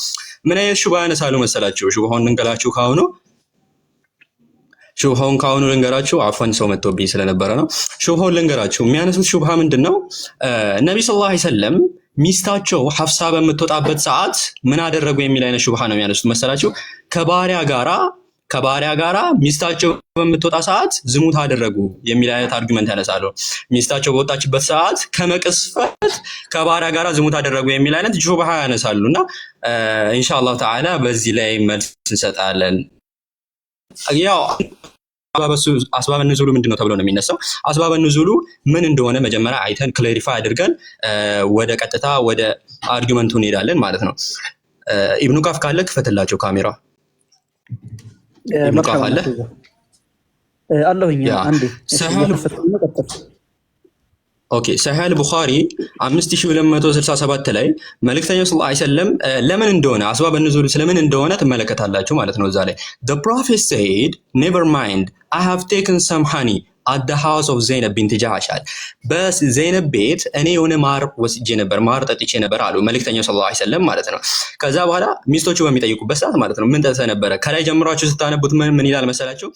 ምን አይነት ሹብሃ ያነሳሉ መሰላችሁ? ሹብሃውን ልንገራችሁ ካሁኑ፣ ሹብሃውን ካሁኑ ልንገራችሁ። አፈን ሰው መጥቶብኝ ስለነበረ ነው። ሹብሃውን ልንገራችሁ። የሚያነሱት ሹብሃ ምንድን ነው? ነቢ ሰለላሁ ዐለይሂ ወሰለም ሚስታቸው ሐፍሳ በምትወጣበት ሰዓት ምን አደረጉ የሚል አይነት ሹብሃ ነው የሚያነሱት መሰላችሁ። ከባሪያ ጋራ ሚስታቸው በምትወጣ ሰዓት ዝሙት አደረጉ የሚል አይነት argument ያነሳሉ። ሚስታቸው በወጣችበት ሰዓት ከመቅስፈት ከባሪያ ጋራ ዝሙት አደረጉ የሚል አይነት ሹብሃ ያነሳሉ። እና ኢንሻአላህ ተዓላ በዚህ ላይ መልስ እንሰጣለን። ያው አስባበ ንዙሉ ምንድን ነው ተብሎ ነው የሚነሳው። አስባበ ንዙሉ ምን እንደሆነ መጀመሪያ አይተን clarify አድርገን ወደ ቀጥታ ወደ argument ኡ እንሄዳለን ማለት ነው። ኢብኑ ቃፍ ካለ ክፈትላቸው ካሜራ። ኢብኑ ቃፍ አለ? አለሁኝ። አንዴ። Okay፣ ሰሒህ አል-ቡኻሪ 5267 ላይ መልእክተኛው ሰለላሁ ዐለይሂ ወሰለም ለምን እንደሆነ፣ አስባብ ንዙል ስለምን እንደሆነ ትመለከታላችሁ ማለት ነው። እዛ ላይ the prophet said, "Never mind, I have taken some honey at the house of ዘይነብ ቢንት ጃህሽ" አለ። በዘይነብ ቤት እኔ የሆነ ማር ወስጄ ነበር፣ ማር ጠጥቼ ነበር አሉ መልእክተኛው ሰለላሁ ዐለይሂ ወሰለም ማለት ነው። ከዛ በኋላ ሚስቶቹ በሚጠይቁበት ሰዓት ማለት ነው፣ ምን ጠጥተህ ነበረ? ከላይ ጀምሯችሁ ስታነቡት ምን ምን ይላል መሰላችሁ?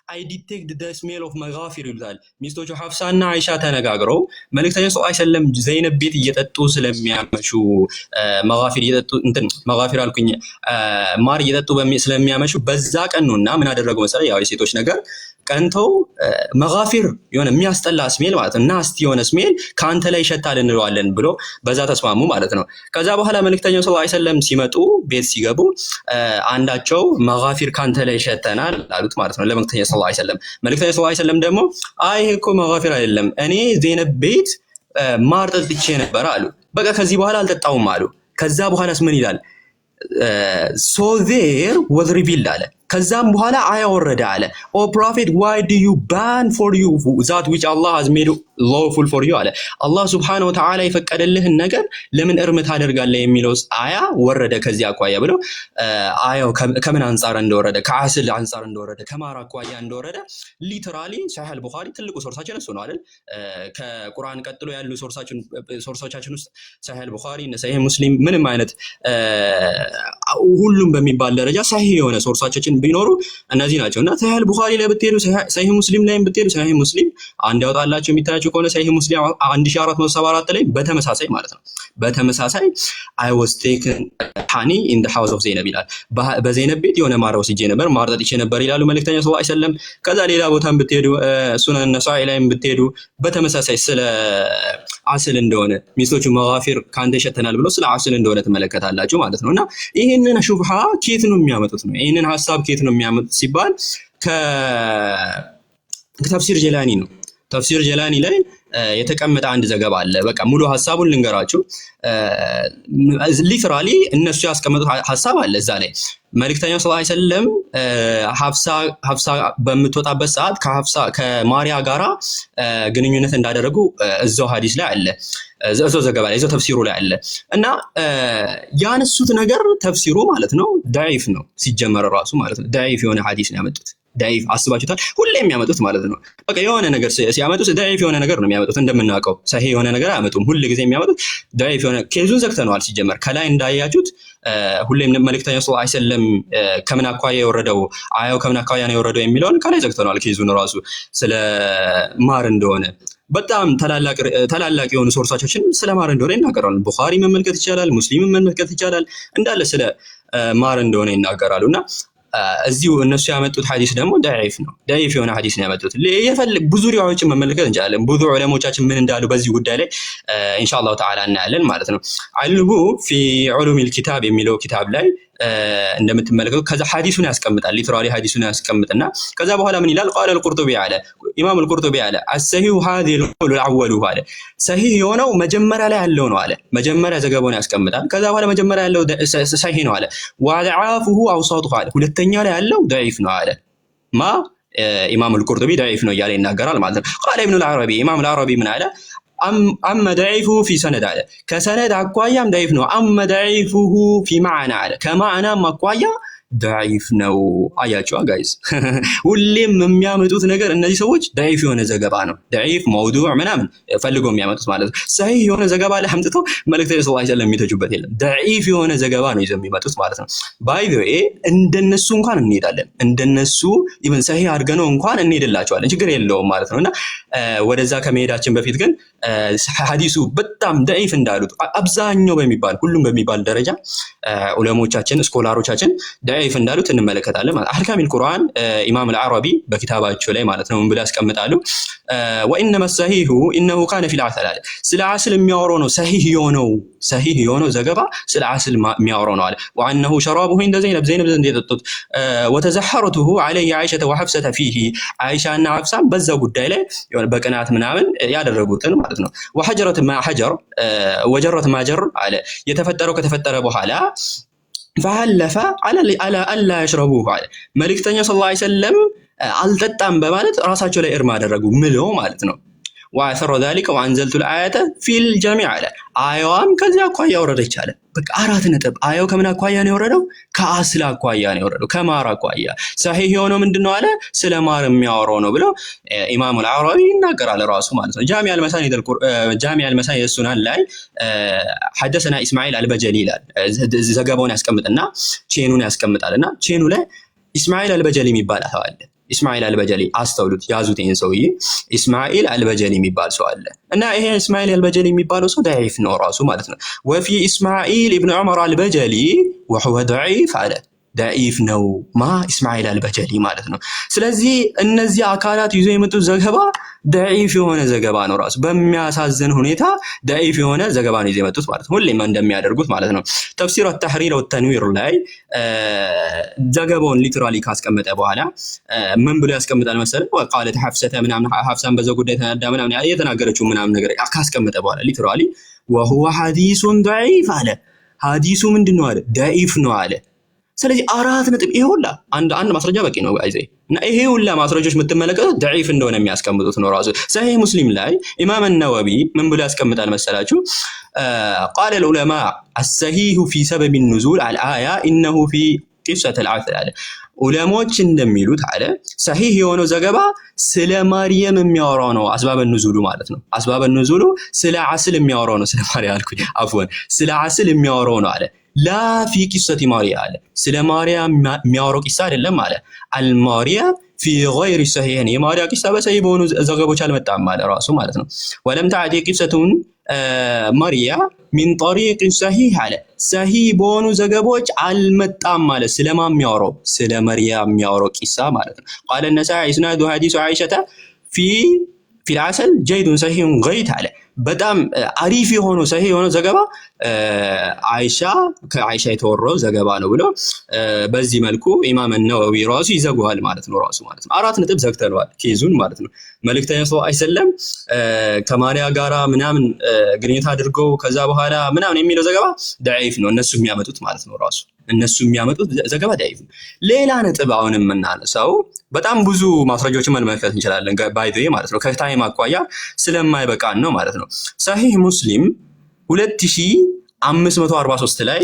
"I detect the smell of መጋፊር" ይሉታል። ሚስቶቹ ሐፍሳና አይሻ ተነጋግረው መልእክተኛው ሰለላሁ ዐለይሂ ወሰለም ዘይነብ ቤት እየጠጡ ስለሚያመሹ፣ መጋፊር እየጠጡ፣ እንትን መጋፊር አልኩኝ፣ ማር እየጠጡ ስለሚያመሹ በዛ ቀን ነውና ምን አደረጉ መሰለህ? ያው የሴቶች ነገር፣ ቀንተው መጋፊር የሆነ የሚያስጠላ smell ማለት ነው፣ nasty የሆነ smell ከአንተ ላይ ይሸታል እንለዋለን ብሎ በዛ ተስማሙ ማለት ነው። ከዛ በኋላ መልእክተኛው ሰለላሁ ዐለይሂ ወሰለም ሲመጡ፣ ቤት ሲገቡ አንዳቸው መጋፊር ከአንተ ላይ ይሸተናል አሉት ማለት ነው ለመልእክተኛው ሰለላሁ ዐለይሂ ወሰለም። መልእክተኛው ሰለላሁ ዐለይሂ ወሰለም ደግሞ አይ፣ ይሄ እኮ መጋፊር አይደለም፣ እኔ ዘይነብ ቤት ማር ጠጥቼ ነበር አሉ። በቃ ከዚህ በኋላ አልጠጣውም አሉ። ከዛ በኋላስ ምን ይላል? So there was revealed አለ። ከዛም በኋላ አያ ወረደ አለ። "O prophet, why do you ban for you that which Allah has made lawful for you?" አለ። አላህ ሱብሓነሁ ወተዓላ የፈቀደልህን ነገር ለምን እርም ታደርጋለህ የሚለው አያ ወረደ። ከዚህ አኳያ ብለው አያው ከምን አንጻር እንደወረደ፣ ከአስል አንጻር እንደወረደ፣ ከማር አኳያ እንደወረደ literally ሰሒህ አል-ቡኻሪ ትልቁ source ኣችን እሱ ነው አይደል? ከቁርአን ቀጥሎ ያሉ source ኦቻችን ውስጥ ሰሒህ አል-ቡኻሪ፣ ሰሒህ ሙስሊም፣ ምንም አይነት ሁሉም በሚባል ደረጃ ሰሒህ የሆነ source ኦቻችን ቢኖሩ እነዚህ ናቸው። እና ሰሒህ አል-ቡኻሪ ላይ ብትሄዱ፣ ሰሒህ ሙስሊም ላይ ብትሄዱ፣ ሰሒህ ሙስሊም አንድ ያወጣላቸው የሚታያቸው ከሆነ ሰሒህ ሙስሊም 1474 ላይ በተመሳሳይ ማለት ነው፣ በተመሳሳይ "I was taken honey in the house of ዘይነብ" ይላል። በዘይነብ ቤት የሆነ ማር ወስጄ ነበር፣ ማር ጠጥቼ ነበር ይላሉ መልእክተኛው ሰለላሁ ዐለይሂ ወሰለም። ከዛ ሌላ ቦታም ብትሄዱ፣ ሱነን ነሳኢ ላይም ብትሄዱ በተመሳሳይ ስለ አስል እንደሆነ፣ ሚስቶቹ መጋፊር ከአንተ ይሸተናል ብሎ ስለ አስል እንደሆነ ትመለከታላችሁ ማለት ነው። እና ይህንን ሹብሃ ኬት ነው የሚያመጡት ነው። ይህንን ሀሳብ ኬት ነው የሚያመጡት ሲባል ከተፍሲር ጀላኒ ነው። ተፍሲር ጀላኒ ላይ የተቀመጠ አንድ ዘገባ አለ። በቃ ሙሉ ሀሳቡን ልንገራችሁ። Literally እነሱ ያስቀመጡት ሀሳብ አለ እዛ ላይ። መልእክተኛው ሰለላሁ ዐለይሂ ወሰለም ሀፍሳ በምትወጣበት ሰዓት ከሀፍሳ ከማሪያ ጋራ ግንኙነት እንዳደረጉ እዛው ሀዲስ ላይ አለ፣ እዛው ዘገባ ላይ፣ እዛው ተፍሲሩ ላይ አለ። እና ያነሱት ነገር ተፍሲሩ ማለት ነው ዳዒፍ ነው ሲጀመር ራሱ ማለት ነው። ዳዒፍ የሆነ ሀዲስ ነው ያመጡት። ዳዒፍ አስባችሁታል? ሁሌ የሚያመጡት ማለት ነው። በቃ የሆነ ነገር ሲያመጡት ዳዒፍ የሆነ ነገር ነው የሚያመጡት። እንደምናውቀው ሰሂህ የሆነ ነገር አያመጡም። ሁል ጊዜ የሚያመጡት ዳዒፍ የሆነ፣ case ኡን ዘግተነዋል። ሲጀመር ከላይ እንዳያችሁት ሁሌም መልእክተኛው ሰለላሁ ዐለይሂ ወሰለም ከምን አኳያ የወረደው፣ አያው ከምን አኳያ ነው የወረደው የሚለውን ከላይ ዘግተነዋል። Case ኡን ራሱ ስለ ማር እንደሆነ በጣም ታላላቅ የሆኑ source ኦቻችን ስለ ማር እንደሆነ ይናገራሉ። ቡኻሪ መመልከት ይቻላል፣ ሙስሊም መመልከት ይቻላል። እንዳለ ስለ ማር እንደሆነ ይናገራሉ። እና እዚሁ እነሱ ያመጡት ሐዲስ ደግሞ ደዒፍ ነው። ደዒፍ የሆነ ሐዲስ ነው ያመጡት። የፈለግ ብዙ ሪዋያዎችን መመልከት እንችላለን። ብዙ ዑለሞቻችን ምን እንዳሉ በዚህ ጉዳይ ላይ ኢንሻአላሁ ተዓላ እናያለን ማለት ነው። አልሉቡብ ፊ ዑሉሚል ኪታብ የሚለው ኪታብ ላይ እንደምትመለከቱ ከዛ ሐዲሱን ያስቀምጣል። Literally ሐዲሱን ያስቀምጥና ከዛ በኋላ ምን ይላል? قال القرطبي አለ፣ ኢማም አልቁርጡቢ አለ፣ الصحيح هذا القول الأول አለ። ሰሂህ የሆነው መጀመሪያ ላይ ያለው ነው አለ። መጀመሪያ ዘገባውን ያስቀምጣል። ከዛ በኋላ መጀመሪያ ያለው ሰሂህ ነው አለ። وأضعفه أوسطه አለ። ሁለተኛ ላይ ያለው ደዒፍ ነው አለ። ማ ኢማም አልቁርጡቢ ደዒፍ ነው እያለ ይናገራል ማለት ነው። قال ابن العربي፣ ኢማም አልዓረቢ ምን አለ? أما ضعيفه في سند አለ። ከሰነድ አኳያም ደዒፍ ነው። أما ضعيفه في معنى አለ። ከማዕናም አኳያ ደዒፍ ነው። አያችዋ guys፣ ሁሌም የሚያመጡት ነገር እነዚህ ሰዎች ደዒፍ የሆነ ዘገባ ነው። ደዒፍ መውዱዕ ምናምን ፈልጎ የሚያመጡት ማለት ነው። ሰሂህ የሆነ ዘገባ ላይ አምጥተው መልእክተኛው ሰለላሁ ዐለይሂ ወሰለም የሚተቹበት የለም። ደዒፍ የሆነ ዘገባ ነው ይዘው የሚመጡት ማለት ነው። By the way እንደነሱ እንኳን እንሄዳለን። እንደነሱ even ሰሂህ አድርገነው እንኳን እንሄድላቸዋለን። ችግር የለውም ማለት ነው። እና ወደዛ ከመሄዳችን በፊት ግን ሐዲሱ በጣም ደዒፍ እንዳሉት አብዛኛው በሚባል፣ ሁሉም በሚባል ደረጃ ዑለሞቻችን፣ scholar ኦቻችን ደዒፍ እንዳሉት እንመለከታለን ማለት። አህካሚል ቁርአን ኢማም አልዓረቢ በኪታባቸው ላይ ማለት ነው ምን ብለው ያስቀምጣሉ? وإنما الصحيح إنه كان في العسل አለ። ስለ ዓስል የሚያወራው ነው ሰሂህ የሆነው ዘገባ፣ ስለ ዓስል የሚያወራው ነው አለ። وأنه شربه عند زينب፣ ዘይነብ ዘንድ የጠጡት፣ وتزحرته عليه عائشة وحفصة فيه፣ አይሻ እና ሐፍሳም በዛ ጉዳይ ላይ የሆነ በቅናት ምናምን ያደረጉትን ማለት ነው። وحجرت ما حجر وجرت ما جر አለ። የተፈጠረው ከተፈጠረ በኋላ فحلف على ألا يشربه አለ። መልእክተኛው ሰለላሁ ዐለይሂ ወሰለም አልጠጣም በማለት ራሳቸው ላይ እርም አደረጉ ምለው ማለት ነው። وأثر ذلك وأنزلت الآية في الجميع አለ። አያዋም ከዚያ አኳያ ወረደች አለ። በቃ አራት ነጥብ። አያው ከምን አኳያ ነው የወረደው? ከአስል አኳያ ነው የወረደው፣ ከማር አኳያ። ሰሒህ የሆነው ምንድን ነው አለ? ስለ ማር የሚያወራው ነው ብለው ኢማሙ አልዓረቢ ይናገራል ራሱ ማለት ነው። ጃሚ አልመሳኒድ ሱናን ላይ حدثنا ኢስማዒል አልበጀሊ ይላል። ዘገባውን ያስቀምጥና chain ኑን ያስቀምጣል እና chain ኑ ላይ ኢስማዒል አልበጀሊ የሚባል ሰው አለ። ኢስማዒል አልበጀሊ፣ አስተውሉት፣ ያዙት ይህን ሰውዬ። ኢስማዒል አልበጀሊ የሚባል ሰው አለ እና ይሄ ኢስማዒል አልበጀሊ የሚባለው ሰው ደዒፍ ነው ራሱ ማለት ነው። وفي إسماعيل ابن عمر البجلي وهو ضعيف አለ። ደዒፍ ነው ማ ኢስማዒል አልበጀሊ ማለት ነው። ስለዚህ እነዚህ አካላት ይዞ የመጡት ዘገባ ደዒፍ የሆነ ዘገባ ነው። ራሱ በሚያሳዝን ሁኔታ ደዒፍ የሆነ ዘገባ ነው ይዞ የመጡት ማለት ነው። ሁሌም እንደሚያደርጉት ማለት ነው። ተፍሲር ተሕሪር ወተንዊር ላይ ዘገባውን literally ካስቀመጠ በኋላ ምን ብሎ ያስቀምጣል መሰለህ? وقالت حفصة ምናምን፣ ሐፍሳን በዛ ጉዳይ ተናዳ ምናምን የተናገረችው ምናምን ነገር ካስቀመጠ በኋላ literally وهو حديث ضعيف አለ። ሐዲሱ ምንድን ነው አለ? ደዒፍ ነው አለ። ስለዚህ አራት ነጥብ። ይሄ ሁላ አንድ አንድ ማስረጃ በቂ ነው guys። እና ይሄ ሁላ ማስረጃዎች የምትመለከቱት ደዒፍ እንደሆነ የሚያስቀምጡት ነው ራሱ። ሰሂህ ሙስሊም ላይ ኢማም ነወዊ ምን ብሎ ያስቀምጣል መሰላችሁ? قال العلماء الصحيح في سبب نزول الآية إنه في قصة العسل አለ። ዑለሞች እንደሚሉት አለ፣ ሰሂህ የሆነው ዘገባ ስለ ማርየም የሚያወራው ነው። አስባበ ኑዙሉ ማለት ነው። አስባበ ኑዙሉ ስለ ዓስል የሚያወራው ነው። ስለ ማርያም አልኩኝ፣ አፍወን፣ ስለ ዓስል የሚያወራው ነው አለ። لا في قصة ماريا አለ። ስለ ማርያም የሚያወራው ቂሳ አይደለም አለ። الماريا في غير الصحيحين፣ የማርያ ቂሳ በሰሂህ በሆኑ ዘገቦች አልመጣም አለ ራሱ ማለት ነው። ولم تأت قصة ماريا من طريق صحيح አለ። ሰሂህ በሆኑ ዘገቦች አልመጣም አለ። ስለማ የሚያወራው? ስለ መርያ የሚያወራው ቂሳ ማለት ነው። قال النسائي إسناد حديث عائشة في العسل جيد صحيح غاية አለ። በጣም አሪፍ የሆነው ሰሂህ የሆነው ዘገባ አይሻ ከአይሻ የተወራው ዘገባ ነው ብሎ በዚህ መልኩ ኢማም ነወዊ ራሱ ይዘጉሃል ማለት ነው። ራሱ ማለት ነው። አራት ነጥብ ዘግተነዋል case ኡን ማለት ነው። መልእክተኛ ሰለላሁ ዐለይሂ ወሰለም ከማርያ ጋራ ምናምን ግንኙነት አድርገው ከዛ በኋላ ምናምን የሚለው ዘገባ ደዒፍ ነው፣ እነሱ የሚያመጡት ማለት ነው። ራሱ እነሱ የሚያመጡት ዘገባ ደዒፍ ነው። ሌላ ነጥብ አሁን የምናነሳው፣ በጣም ብዙ ማስረጃዎችን መመልከት እንችላለን። By the way ማለት ነው፣ ከ time አኳያ ስለማይበቃን ነው ማለት ነው። ሰሂህ ሙስሊም 2543 ላይ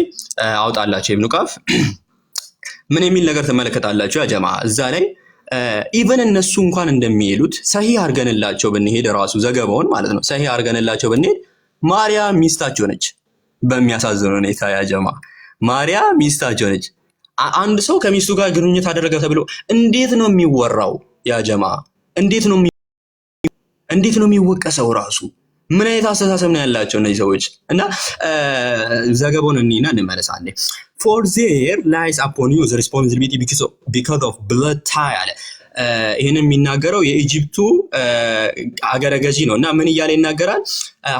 አውጣላቸው ኢብኑ ቃፍ ምን የሚል ነገር ትመለከታላችሁ? ያ ጀማ፣ እዛ ላይ even እነሱ እንኳን እንደሚሉት ሰሂህ አድርገንላቸው ብንሄድ ራሱ ዘገባውን ማለት ነው፣ ሰሂህ አድርገንላቸው ብንሄድ ማርያም ሚስታቸው ነች። በሚያሳዝን ሁኔታ ያ ጀማ፣ ማርያም ሚስታቸው ነች። አንድ ሰው ከሚስቱ ጋር ግንኙነት አደረገ ተብሎ እንዴት ነው የሚወራው? ያ ጀማ፣ እንዴት ነው እንዴት ነው የሚወቀሰው ራሱ? ምን አይነት አስተሳሰብ ነው ያላቸው እነዚህ ሰዎች? እና ዘገባውን እኒና እንመለስ አንዴ። "For there lies upon you responsibility because of blood tie" አለ። ይህንን የሚናገረው የ Egypt ኡ አገረ ገዢ ነው እና ምን እያለ ይናገራል?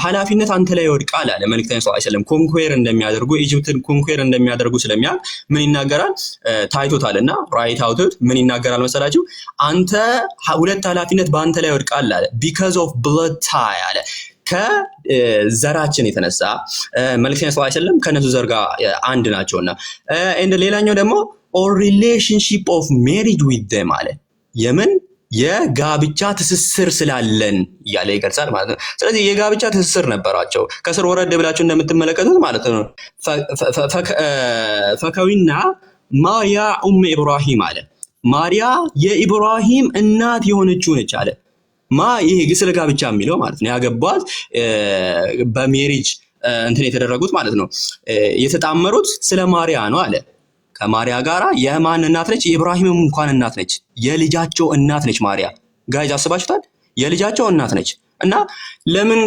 ኃላፊነት አንተ ላይ ይወድቃል አለ። መልክተኛ ሰለላሁ ዐለይሂ ወሰለም conquer እንደሚያደርጉ፣ Egypt ን conquer እንደሚያደርጉ ስለሚያውቅ ምን ይናገራል? ታይቶታል እና ራይት አውቶት ምን ይናገራል መሰላችሁ? አንተ ሁለት ኃላፊነት በአንተ ላይ ይወድቃል አለ። Because of blood tie አለ፣ ከዘራችን የተነሳ መልክተኛ ሰለላሁ ዐለይሂ ወሰለም ከነሱ ዘር ጋር አንድ ናቸውና፣ and ሌላኛው ደግሞ or relationship of marriage with them አለ። የምን የጋብቻ ትስስር ስላለን እያለ ይገልጻል ማለት ነው። ስለዚህ የጋብቻ ትስስር ነበራቸው። ከስር ወረድ ብላችሁ እንደምትመለከቱት ማለት ነው። فكونا ማሪያ ኡም ኢብራሂም አለ። ማሪያ የኢብራሂም እናት የሆነችው ነች አለ። ማ ይሄ ስለ ጋብቻ የሚለው ማለት ነው። ያገቧት በ marriage እንትን የተደረጉት ማለት ነው። የተጣመሩት ስለ ማሪያ ነው አለ። ከማሪያ ጋራ የማን እናት ነች? የኢብራሂምም እንኳን እናት ነች። የልጃቸው እናት ነች ማሪያ። Guys፣ አስባችሁታል? የልጃቸው እናት ነች። እና ለምን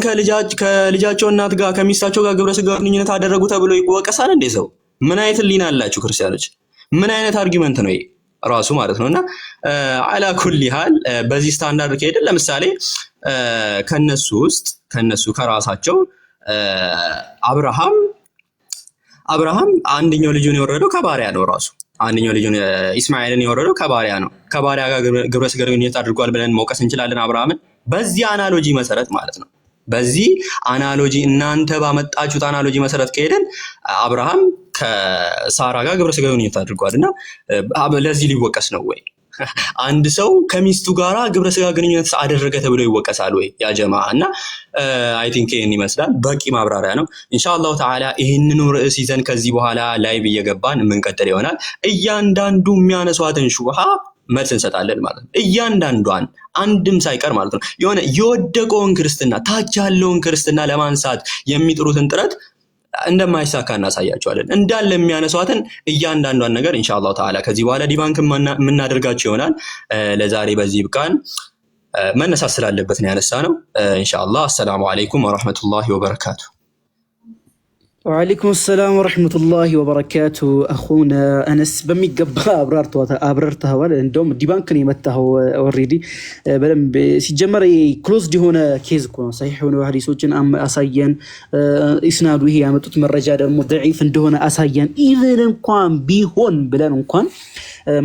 ከልጃቸው እናት ጋር፣ ከሚስታቸው ጋር ግብረ ስጋ ግንኙነት አደረጉ ተብሎ ይወቀሳል እንዴ ሰው? ምን አይነት ህሊና አላችሁ ክርስቲያኖች? ምን አይነት argument ነው ይሄ ራሱ ማለት ነው። እና አላ ኩሊ ሃል በዚህ ስታንዳርድ ከሄድን ለምሳሌ ከነሱ ውስጥ፣ ከነሱ ከራሳቸው አብርሃም አንደኛው ልጁን የወረደው ከባሪያ ነው። ራሱ አንደኛው ልጁን ኢስማኤልን የወረደው ከባሪያ ነው። ከባሪያ ጋር ግብረ ስጋ ግንኙነት አድርጓል ብለን መውቀስ እንችላለን አብርሃምን በዚህ analogy መሰረት ማለት ነው። በዚህ analogy፣ እናንተ ባመጣችሁት analogy መሰረት ከሄድን አብርሃም ከሳራ ጋር ግብረ ስጋ ግንኙነት አድርጓል እና ለዚህ ሊወቀስ ነው ወይ? አንድ ሰው ከሚስቱ ጋራ ግብረ ስጋ ግንኙነት አደረገ ተብሎ ይወቀሳል ወይ? ያ ጀማ፣ እና I think ይህን ይመስላል። በቂ ማብራሪያ ነው። ኢንሻአላሁ ተዓላ ይህንኑ ርዕስ ይዘን ከዚህ በኋላ live እየገባን የምንቀጥል ይሆናል። እያንዳንዱ የሚያነሷትን ሹብሃ መልስ እንሰጣለን ማለት ነው። እያንዳንዷን አንድም ሳይቀር ማለት ነው። የሆነ የወደቀውን ክርስትና፣ ታች ያለውን ክርስትና ለማንሳት የሚጥሩትን ጥረት እንደማይሳካ እናሳያቸዋለን። እንዳለ የሚያነሷትን እያንዳንዷን ነገር ኢንሻአላሁ ተዓላ ከዚህ በኋላ debunk የምናደርጋቸው ይሆናል። ለዛሬ በዚህ ይብቃን። መነሳት ስላለበት ነው ያነሳነው። ኢንሻአላህ። አሰላሙ አለይኩም ወረሕመቱላሂ ወበረካቱ። ወዓለይኩም ሰላም ወረሕመቱላሂ ወበረካቱ። አኹና አነስ በሚገባ አብራርተኸዋል። እንደውም debunk ን የመታኸው already በደንብ። ሲጀመር closed የሆነ case እኮ ነው። ሰሒሕ የሆኑ ሀዲሶችን አሳየን። ኢስናዱ ይሄ ያመጡት መረጃ ደግሞ ደዒፍ እንደሆነ አሳየን። Even እንኳን ቢሆን ብለን እንኳን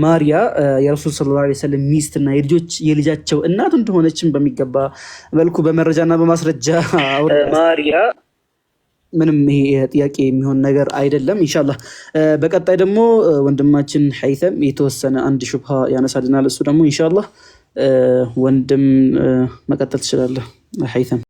ማሪያ የረሱል ሰለላሁ ዐለይሂ ወሰለም ሚስትና የልጃቸው እናት እንደሆነችን በሚገባ መልኩ በመረጃና በማስረጃ ማሪያ ምንም ይሄ ጥያቄ የሚሆን ነገር አይደለም። ኢንሻላህ በቀጣይ ደግሞ ወንድማችን ሐይተም የተወሰነ አንድ ሹብሃ ያነሳልናል። እሱ ደግሞ ኢንሻላህ ወንድም መቀጠል ትችላለህ ሐይተም።